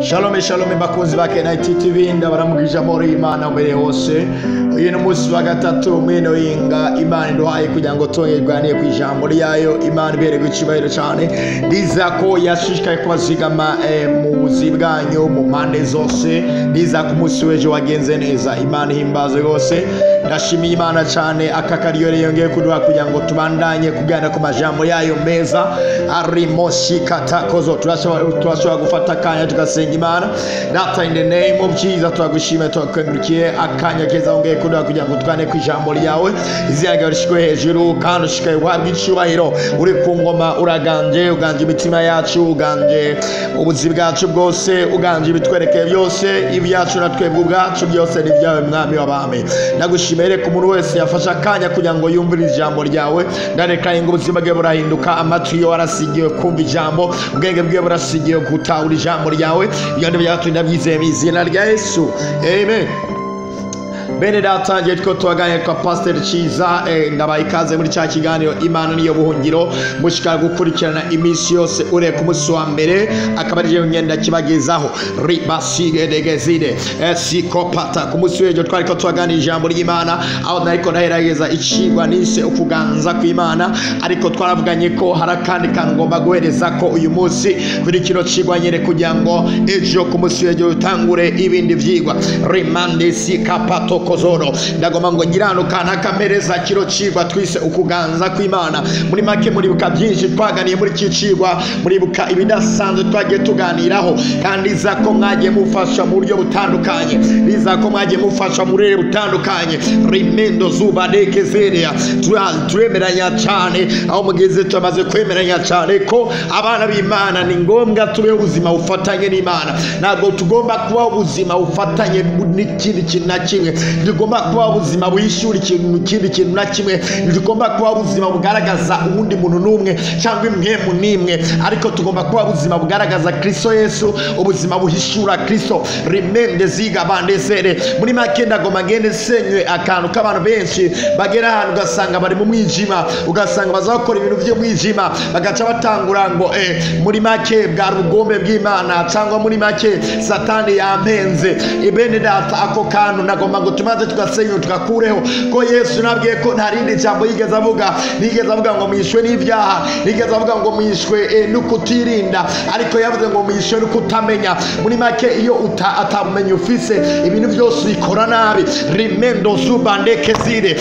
Shalom shalom bakunzi ba KNIT TV, ndabaramukije amahoro y'Imana mbere hose. Uyu ni umunsi wa gatatu mwino yinga Imana iduhaye kugira ngo twongere ku ijambo ryayo. Imana ibereye icyubahiro cyane. Ndiza ko yashishikaye kubazigama mu buzima bwanyu mu mpande zose. Ndiza ku munsi w'ejo wagenze neza. Imana ihimbaze rwose. Ndashimiye Imana cyane aka karyo yongeye kuduha kugira ngo tubandanye kuganira ku majambo yayo meza arimo shikatakozo. Turashobora gufata akanya tugasenga Imana. Data, in the name of Jesus, turagushimiye, turakengurukiye akanya keza wongeye kuduha kugira ngo tugane ku ijambo ryawe. Izina ryawe rishikwe hejuru kandi ushikaye uhabwe icyubahiro. Uri ku ngoma, uraganje, uganje imitima yacu, uganje ubuzima bwacu bwose, uganje ibitwerekeye byose, ibyacu na twebwe ubwacu byose ni ibyawe Mwami w'abami. Ndagushimiye ku muntu wese yafashe akanya kugira ngo yumvire ijambo ryawe. Ndareka ngo ubuzima bwe burahinduka, amatwi yo arasigiwe kumva ijambo, ubwenge bwe burasigiwe gutahura ijambo ryawe. Ibyo byacu ndabyizeye mu izina rya Yesu, amen. Bene data, ngiye two tubaganira kwa Pastor Ciza. Ndabaha ikaze muri cya kiganiro Imana niyo buhungiro mushikara gukurikirana iminsi yose ure ku munsi wa mbere, akaba ari je ngenda kibagezaho ribasigedegezide sikopata. Ku munsi w'ejo twari ko tubaganira ijambo ry'Imana, aho nariko ndaherageza icigwa nise ukuganza kw'Imana, ariko twaravuganye ko hari akandi kantu ngomba guhereza ko uyu munsi kuri kino cigwa nyene kugira ngo ejo ku munsi w'ejo utangure ibindi vyigwa. Rimande sikapato kozoro. Ndagomba ngo ngirano kana kamereza kiro cigwa twise ukuganza kw'Imana. Muri make muribuka byinshi twaganiye muri kicigwa, muribuka ibidasanzwe twagiye tuganiraho, kandi iza ko mwagiye mufasha mu buryo butandukanye, iza ko mwagiye mufasha mu buryo butandukanye. Rimendo zuba dekezeria, turemeranya cyane aho mugeze, tumaze kwemeranya cyane ko abana b'Imana ni ngombwa tubeho ubuzima bufatanye n'Imana. Ntabwo tugomba kubaho ubuzima bufatanye n'ikindi kintu na kimwe, ntitugomba kubaho ubuzima buhishura ikintu kindi kintu na kimwe, ntitugomba kubaho ubuzima bugaragaza uwundi muntu n'umwe cyangwa imwemu n'imwe, ariko tugomba kubaho ubuzima bugaragaza Kristo Yesu, ubuzima buhishura Kristo. Rimende ziga bandesere. Muri make ndagomba ngende senywe akantu k'abantu benshi bagera ahantu ugasanga bari mu mwijima, ugasanga bazakora ibintu by'umwijima, bagaca batangura ngo muri make bwa rugombe bw'Imana, cyangwa muri make Satani yampenze. Ibene data, ako kantu nagomba ngo tumaze tugasenyura tugakureho ko Yesu nabwiye ko nta rindi jambo yigeze avuga, nigeze avuga ngo mwishwe n'ibyaha, nigeze avuga ngo mwishwe no kutirinda, ariko yavuze ngo mwishwe no kutamenya. Muri make iyo atabumenye ufise, ibintu byose bikora nabi. Rimendo zubandekezire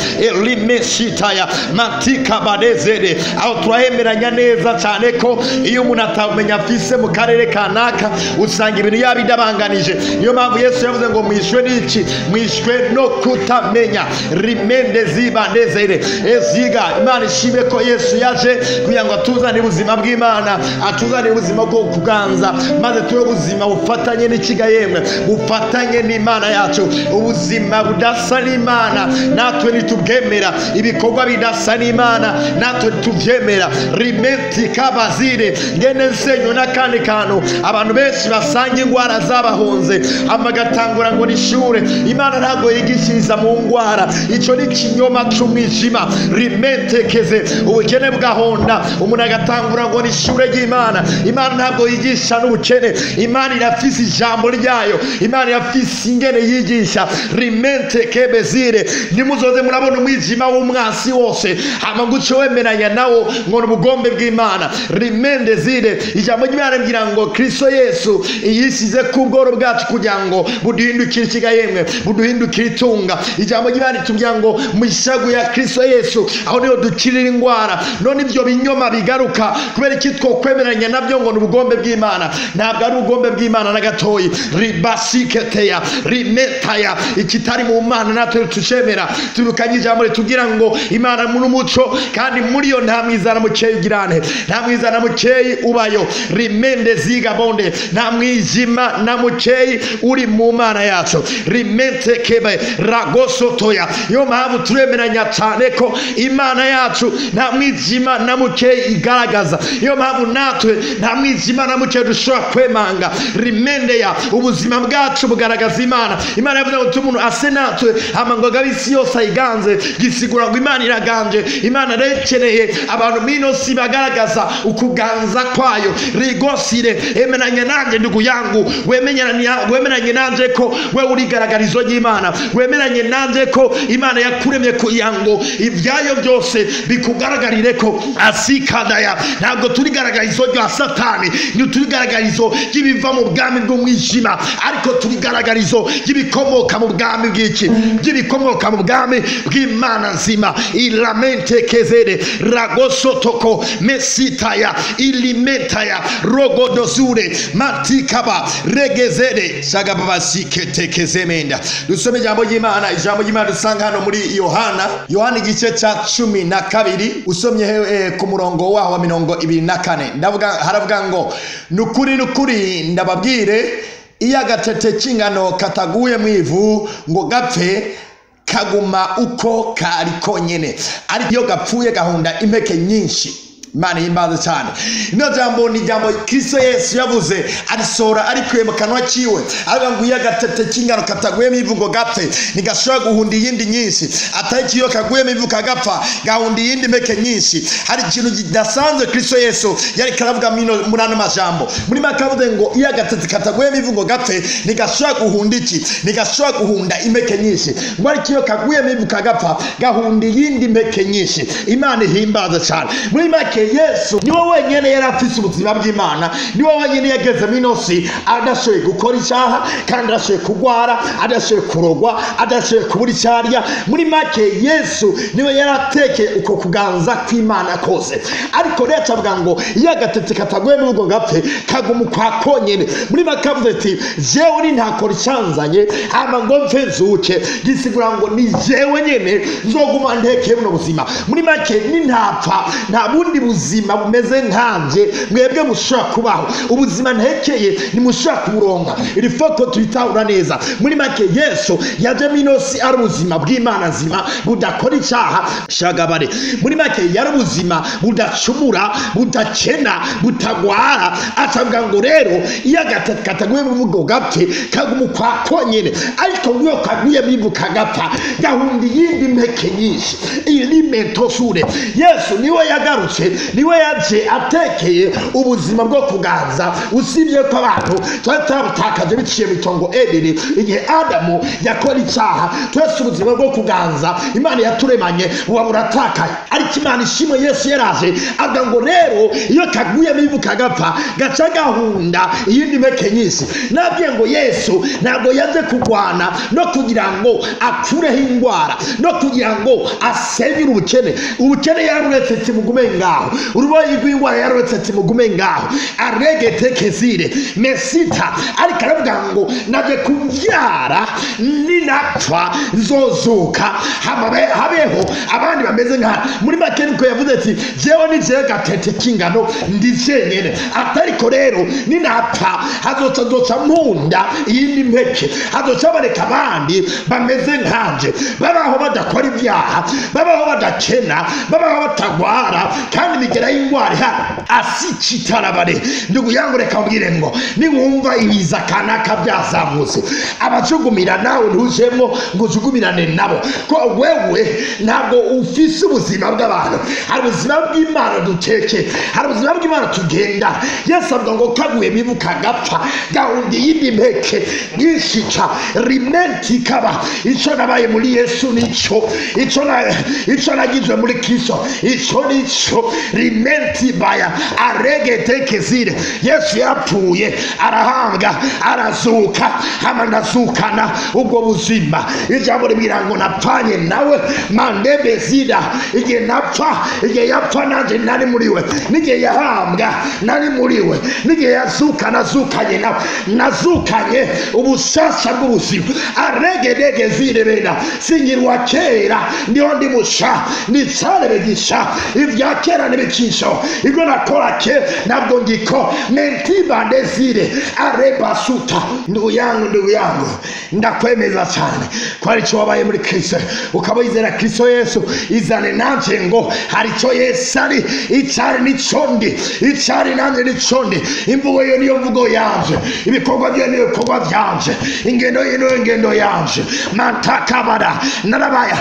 rimeshitaya matika badezere. Aho turahemeranya neza cyane ko iyo umuntu atabumenya afise mu karere kanaka, usanga ibintu yabidabanganije. Niyo mpamvu Yesu yavuze ngo mwishwe n'iki? Mwishwe no kutamenya. Rimende zibandezere eziga. Imana ishimwe ko Yesu yaje kugira ngo atuzane ubuzima bw'Imana, atuzane ubuzima bwo kuganza, maze tube ubuzima bufatanye n'ikiga, yemwe bufatanye n'Imana yacu, ubuzima budasa n'Imana natwe nitubwemera, ibikorwa bidasa n'Imana natwe tubyemera. Rimenti kabazire ngene nsenyo n'akandi kantu abantu benshi basanga ingwara zabahunze amagatangura ngo nishure. Imana ntabwo yigishiriza mu ngwara, ico ni kinyoma c'umwijima. Rimentekeze ubukene bwahonda, umuntu agatangura ngo nishure ry'Imana. Imana ntabwo yigisha n'ubukene, Imana irafise ijambo ryayo, Imana irafise ingene yigisha. Rimentekebezire, nimuzoze murabona umwijima w'umwansi wose hama guco wemeranya nawo ngo n'ubugombe bw'Imana. Rimendezire, ijambo ry'Imana rigira ngo Kristo Yesu yisize ku bworo bwacu kugira ngo buduhindukire ikigayemwe, buduhindukire itunga. Ijambo ry'Imana ritubwira ngo mu ishagu ya Kristo Yesu aho niho dukirira ingwara. None ibyo binyoma bigaruka kubera iki twokwemeranya nabyo ngo n'ubugombe bw'Imana? Ntabwo ari ubugombe bw'Imana na gatoyi. Ribasiketeya rimetaya, ikitari mu Mana natwe tucemera. Turukanye ijambo ritubwira ngo Imana muri umuco, kandi muri yo nta mwiza na mukeyi ugirane, nta mwiza na mukeyi ubayo. Rimende ziga bonde, nta mwijima na mukeyi uri mu Mana yacu. Rimente kebe, Ragosotoya. Iyo mpamvu turemeranya cyane ko Imana yacu nta mwijima na muke igaragaza. Iyo mpamvu natwe nta mwijima na muke dushobora kwemanga. Rimendeya, ubuzima bwacu bugaragaza Imana. Imana yavuze ngo umuntu ase natwe hama ngo agabisi yose ayiganze, gisigura ngo Imana iraganje. Imana rekeneye abantu mino si bagaragaza ukuganza kwayo. Rigosire, emeranye nanje ndugu yangu, wemeranye nanje ko we urigaragarizo ry'Imana, wemeranye nanje ko Imana yakuremye kugira ngo ibyayo byose bikugaragarire ko asikadaya. Ntabwo turigaragarizo rya Satani, ni turigaragarizo ry'ibiva mu bwami bw'umwijima, ariko turigaragarizo ry'ibikomoka mu bwami bw'iki, ry'ibikomoka mu bwami bw'Imana nzima. Ilamente kezere ragosotoko mesitaya ilimentaya rogodozure matikaba regezere shagababasiketekezemenda. Dusome ijambo ry'Imana. Ijambo ry'Imana dusanga hano muri Yohana, Yohana igice ca 12, usomye ku murongo waho wa 24. Ndavuga, haravuga ngo nukuri nukuri ndababwire, iyo agatete k'ingano kataguye mu ivu ngo gapfe, kaguma uko kari konyene, ariko iyo gapfuye gahunda impeke nyinshi. Imana ihimbaze cyane. Ino jambo ni jambo Kristo Yesu yavuze arisora arikuye mu kanwa kiwe, aravuga ngo iyo agatete k'ingano kataguye mu ivu ngo gapfe, ntigashobora guhunda iyindi nyinshi, atari iyo kaguye mu ivu kagapfa gahunda iyindi mpeke nyinshi. Hari ikintu kidasanzwe Kristo Yesu yari karavuga muri ano majambo. Muri make avuze ngo iyo agatete kataguye mu ivu ngo gapfe, ntigashobora guhunda iki, ntigashobora guhunda impeke nyinshi, ngo ariko iyo kaguye mu ivu kagapfa gahunda iyindi mpeke nyinshi. Imana ihimbaze cyane. Muri make Yesu niwe wenyene yari afise ubuzima bw'Imana, niwe wenyene yageze minosi adashoboye gukora icyaha, kandi adashoboye kugwara, adashoboye kurogwa, adashoboye kubura icyarya. Muri make Yesu niwe yaratekeye uko kuganza kw'Imana kose. Ariko rero acavuga ngo iyo agatete kataguye mu ngo gapfe, kaguma ukwa konyene. Muri make avuze ati jewe ni ntakora icanzanye hama ngo mfe nzuke, gisigura ngo ni jewe nyene nzoguma ntekeye buno buzima. Muri make ni ntapfa, nta bundi buzima bumeze nkanje mwebwe mushobora kubaho. Ubuzima ntekeye ntimushobora kuburonka. Iri foto tuyitahura neza. Muri make Yesu yaje minosi ari ubuzima bw'Imana nzima budakora icyaha shagabare. Muri make yari ubuzima budacumura, budakena, butagwara. Acavuga ngo rero iyo agatete kataguye mu ngo gapfe, kaguma ukwa konyene, ariko ngo iyo kaguye mu ivu kagapfa gahunda iyindi mpeke nyinshi. Ilimentosure. Yesu niwe yagarutse, niwe yaje atekeye ubuzima bwo kuganza. Usibye ko abantu twari twabutakaje biciye mu itongo Edeni, igihe Adamu yakora icyaha, twese ubuzima bwo kuganza Imana yaturemanye buba buratakaye. Ariko Imana ishimwe, Yesu yaraje avuga ngo rero iyo kaguye mu ivu kagapfa, gaca gahunda iyindi mpeke nyinshi. Nabwiye ngo Yesu ntabwo yaje kurwana no kugira ngo akureho indwara, no kugira ngo asenyure ubukene. Ubukene yaruretse ati mugume ngaho, uruboyi rw'indwara yaruretse ati mugume ngaho, aregetekezire mesita. Ariko aravuga ngo naje kubyara ninapfa nzozuka, habeho abandi bameze nka. Muri make niko yavuze ati jewe ni jewe gatete k'ingano ndi jenyene, atariko rero ninapfa hazoca nzoca mpunda iyindi mpeke, hazoca haboneka abandi bameze nkanje, babaho badakora ibyaha, babaho badakena, babaho batagwara, kandi bigera ingwara ihari asikitarabare. Ndugu yangu reka mbwire ngo niwumva ibiza kanaka byazamutse, abajugumira nawe ntujemo ngo ujugumirane nabo, ko wewe ntabwo ufise ubuzima bw'abantu. Hari ubuzima bw'Imana duteke, hari ubuzima bw'Imana tugenda. Yesu avuga ngo kaguye mivu kagapfa gahunda iyindi mpeke nyinshi ca rimenti kaba. Ico nabaye muri Yesu nico, ico nagizwe muri Kristo ico nico. Rimenti baya aregetekezire. Yesu yapfuye arahambwa arazuka, hama ndazukana ubwo buzima. Ijambo ribwira ngo napfanye nawe mandebezida, igihe napfa, igihe yapfa nanje nari muri we, n'igihe yahambwa nari muri we, n'igihe yazuka nazukanye nawe, nazukanye ubushasha bw'ubuzima. Aregedegezire bena singirwa kera, niho ndi musha, ni cyarebe gisha, ibya kera ntibikinshaho, ibyo nakora ke ntabwo ngiko mentibandezire arebasuta. Ndugu yangu, ndugu yangu, ndakwemeza cyane ko hari icyo wabaye muri Kristo, ukaba wizera Kristo Yesu. Izane nanje ngo hari icyo Yesu ari, icyari nico ndi, icyari nanje nico ndi. Imvugo yo niyo mvugo yanje, ibikorwa byo niyo bikorwa byanje, ingendo ye niyo ngendo yanje. Mantakabara narabaya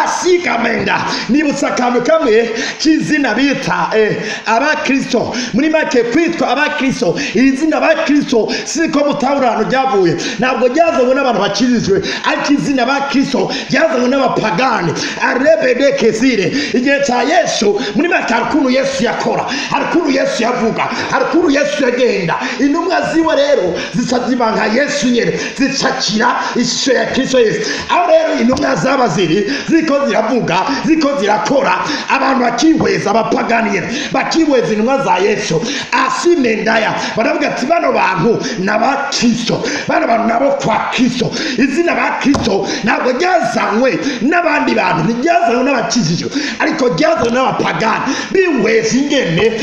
asikamenda. Nibutsa akantu kamwe k'izina bita abakristo. Muri make kwitwa abakristo, iri zina abakristo siko mutahura ahantu ryavuye, ntabwo ryazanywe n'abantu bakijijwe, ariko izina abakristo ryazanywe n'abapagani. Arebedekesire igihe cya Yesu, muri make hari ukuntu Yesu yakora, hari ukuntu Yesu yavuga, hari ukuntu Yesu yagenda. Intumwa ziwe rero zica ziba nka Yesu nyene, zicakira ishusho ya Kristo Yesu. Aho rero intumwa zaba ziri ziko ziravuga, ziko zirakora, abantu bakihweza, abapagani nyene bakihweza intumwa za Yesu. Asimendaya baravuga ati bano bantu n'abakristo, bano bantu nabo kwa Kristo. Izina ba Kristo ntabwo ryazanywe n'abandi bantu, ntiryazanywe n'abakijijwe, ariko ryazanywe n'abapagani. Bihweza ingene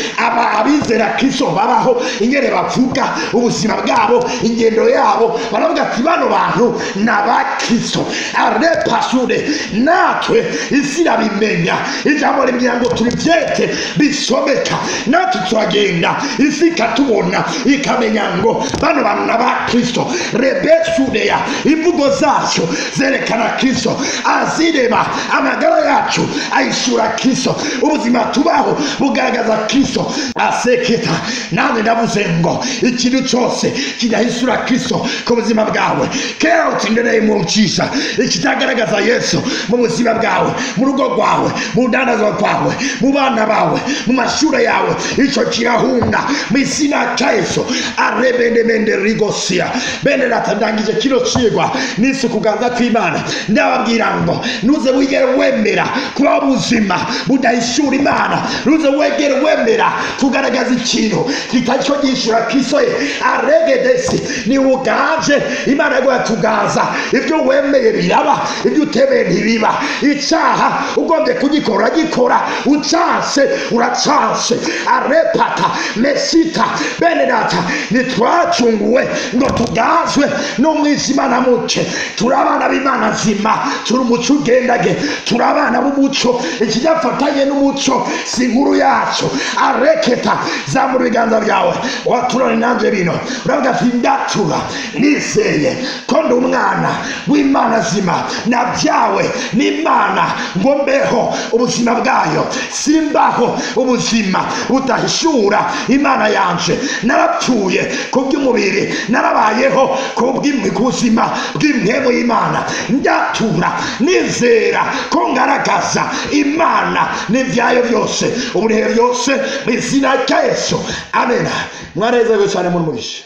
abizera Kristo babaho, ingene bavuga, ubuzima bwabo, ingendo yabo, baravuga ati bano bantu n'abakristo. Arepasure natwe isi irabimenya, ijambo ribwira ngo tubivyete bisomeka, natwe turagenda isi ikatubona ikamenya ngo bano bantu n'abakristo. Rebesudeya imvugo zacu zerekana Kristo, azirema amagara yacu ayishura Kristo, ubuzima tubaho bugaragaza Kristo. Aseketa nanjye ndavuze ngo ikintu cyose kidahisura Kristo ku buzima bwawe, kera utindereye mu ncisha ikitagaragaza Yesu mu buzima bwawe, mu rugo rwawe, mu ndandazwa rwawe, mu bana bawe, mu mashuri yawe, icyo kirahunga mu izina rya Yesu. Arebendemende rigosia bene data, ndangije kino cigwa nisi kuganza kw'Imana. Ndababwira ngo nuze wigere wemera kuba ubuzima budahishura Imana, nuze wegere wemera kugaragaza ikintu kitacyo gishura Kristo ye. Aregedesi ni uganje Imana yaguha kugaza, ibyo wemeye biraba, ibyo utemeye ntibiba. Icyaha ugombye kugikora gikora, ucanse uracanse. Arepata mesita bene data, ntitwacunguwe ngo tugazwe n'umwijima na muke. Turi abana b'Imana nzima, turi umuco ugendage, turi abana b'umuco. Ikidafatanye n'umuco si inkuru yacu. Areketa zamura ibiganza byawe waturane nanje bino, uravuga ati ndatura nizeye ko ndi umwana w'Imana nzima, nabyawe n'Imana ngo mbeho ubuzima bwayo, simbaho ubuzima budahishura Imana yanje. Narapfuye ku bw'umubiri, narabayeho ku bw'ubuzima bw'impemu y'Imana. Ndatura nizera ko ngaragaza Imana n'ibyayo byose, uburehe byose mu izina rya Yesu. Amen. Mwarezerwe cyane muri mugisha.